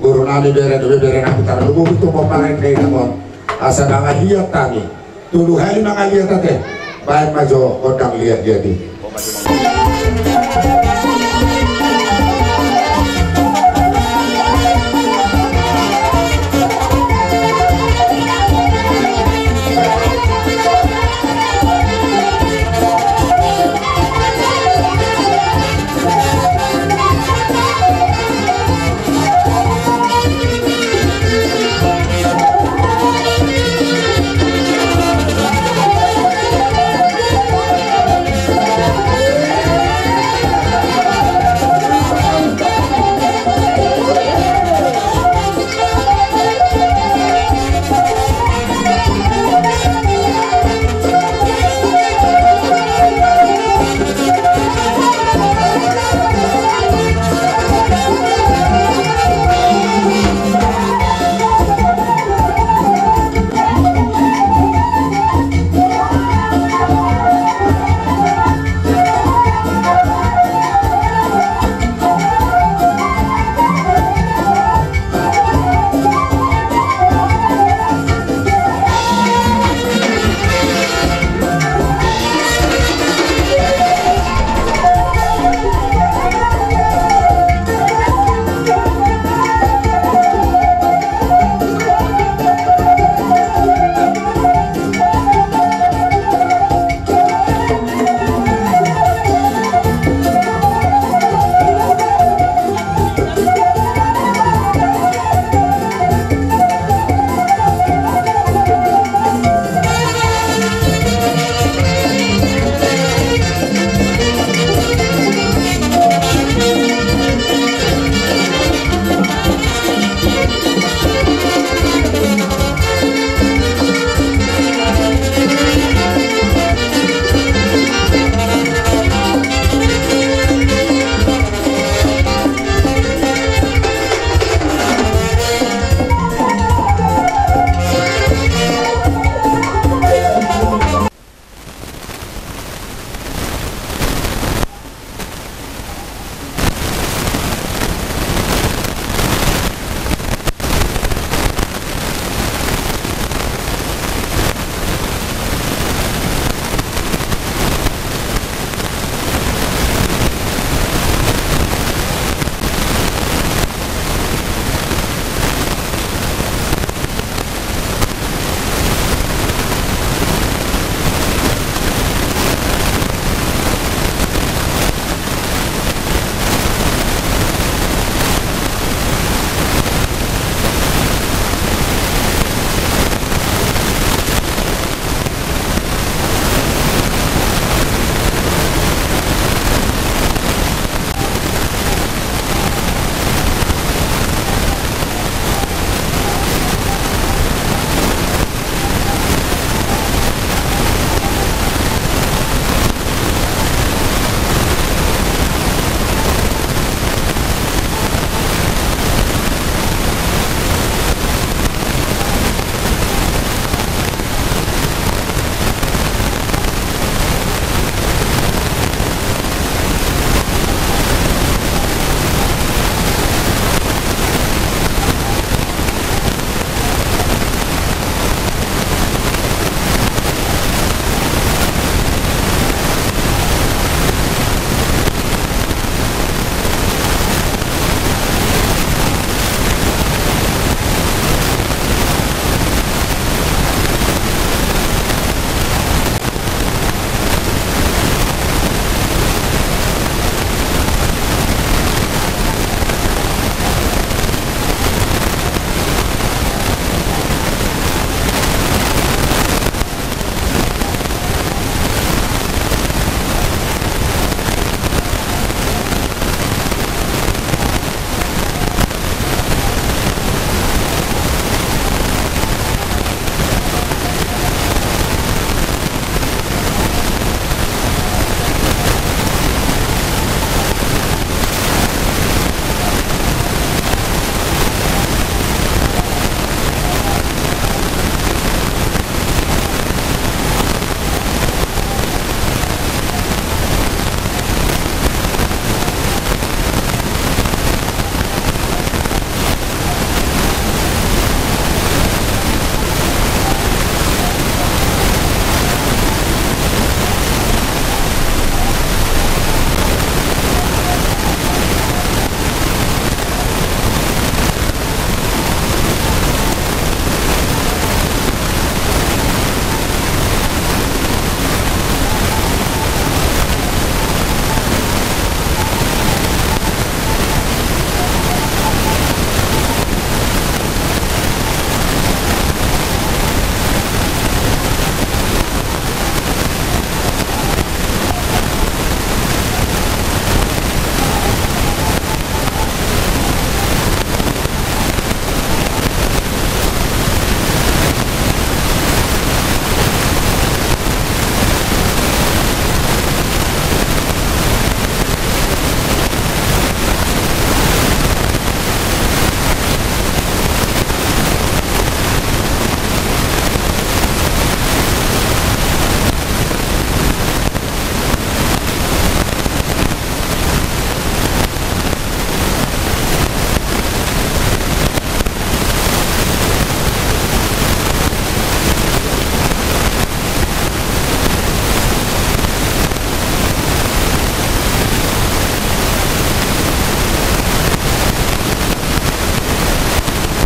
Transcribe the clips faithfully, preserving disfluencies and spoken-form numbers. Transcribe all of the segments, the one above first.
Guru nami, bere dope, bere nami, tarlumobi tu ma manang na inang on. Asa ndang liat hami. Tolu hali mangaliat ate. Baen ma jo gondang liat-liat i.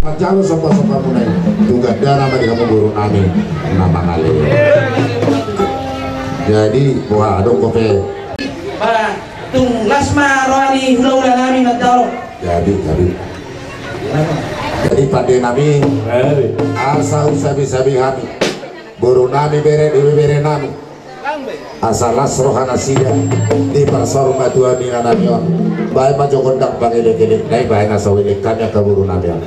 Manjalo somba-somba muna i tu gandana ma di hamu boru nami na mangalean. Jadi boha adong dope. Ba tung las ma roha ni hula-hula nami manjalo. Jadi, jadi. Jadi pande nami, asa husabi-sabi hami boru nami, bere, ibebere nami. Asa las roha nasida di parsaur matua ni inanami on. Baen ma jo gondang pangelek-elek na i, baen asa huelek hami angka boru nami on.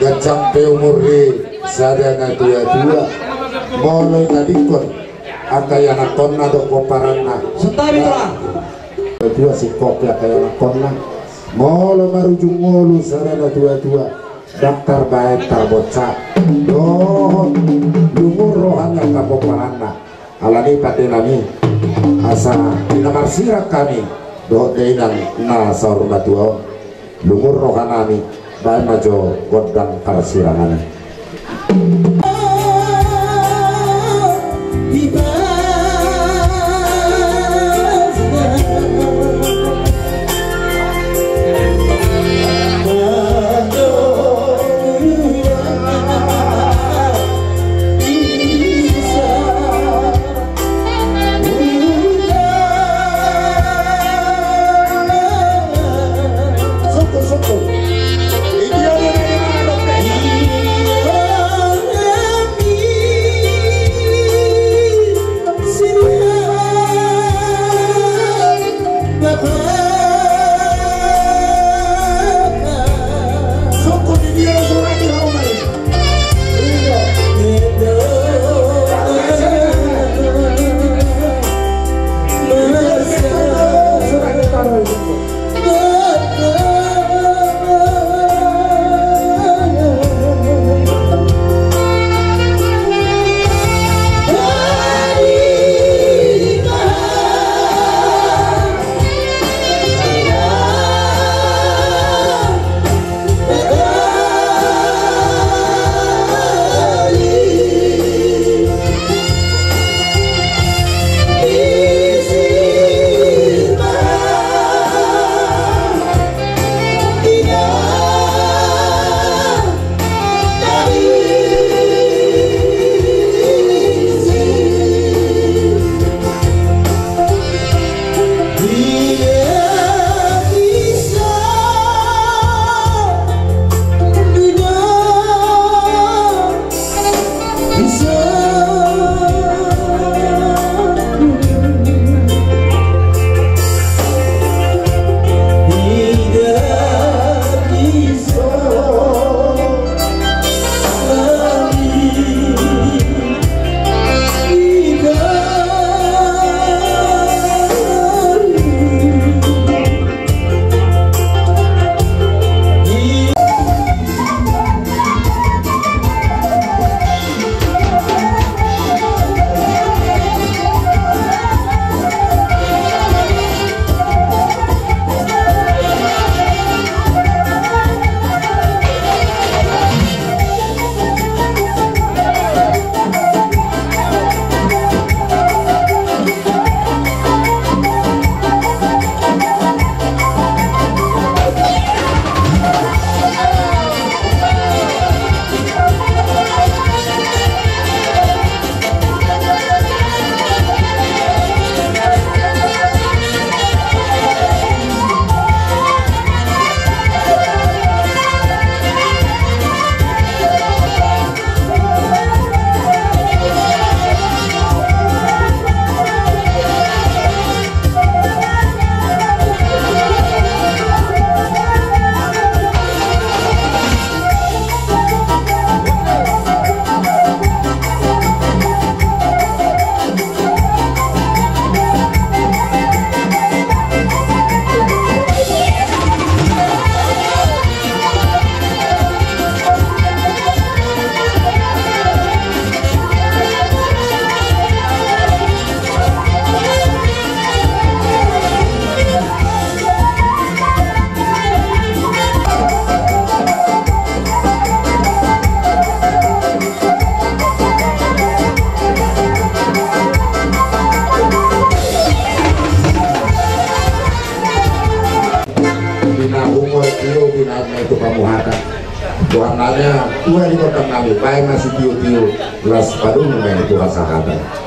Ganjang pe umur ni sada na tua-tua. Molo ditadingkon angka ianakhonna dohot pomparanna. Santabi, Tulang. Tua singkop i angka ianakhonna. Molo marujung ngolu sada na tua-tua, ndang tarbaen tarbonsat. Dohot lungun roha ni angka pomparanna. Alani i pande nami, asa di na marsirang hami dohot dainang na saur matua on, lungun roha nami, baen ma jo gondang parsirangan i. Tuhan nami, Tuhan di kota nami, baen ma sitio-tio, las padum ma i tu hasahatan.